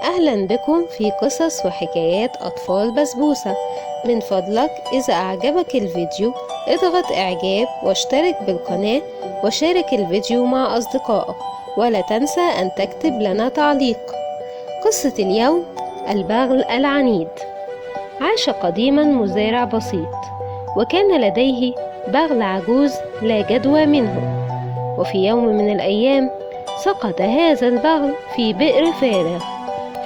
أهلا بكم في قصص وحكايات أطفال بسبوسة. من فضلك إذا أعجبك الفيديو اضغط إعجاب واشترك بالقناة وشارك الفيديو مع أصدقائك، ولا تنسى أن تكتب لنا تعليق. قصة اليوم: البغل العنيد. عاش قديما مزارع بسيط، وكان لديه بغل عجوز لا جدوى منه. وفي يوم من الأيام سقط هذا البغل في بئر فارغ،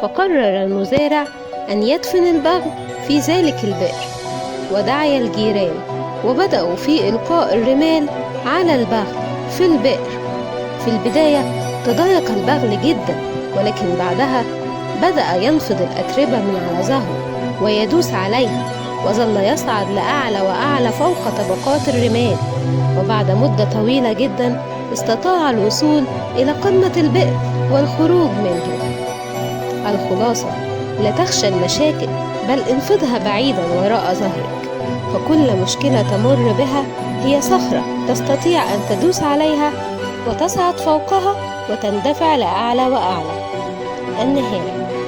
فقرر المزارع أن يدفن البغل في ذلك البئر، ودعي الجيران وبدأوا في إلقاء الرمال على البغل في البئر. في البداية تضايق البغل جدا، ولكن بعدها بدأ ينفض الأتربة من على ظهره ويدوس عليها، وظل يصعد لأعلى وأعلى فوق طبقات الرمال. وبعد مدة طويلة جدا استطاع الوصول إلى قمة البئر والخروج منه. الخلاصة: لا تخشى المشاكل، بل انفضها بعيدا وراء ظهرك، فكل مشكلة تمر بها هي صخرة تستطيع أن تدوس عليها وتصعد فوقها وتندفع لأعلى وأعلى. النهاية.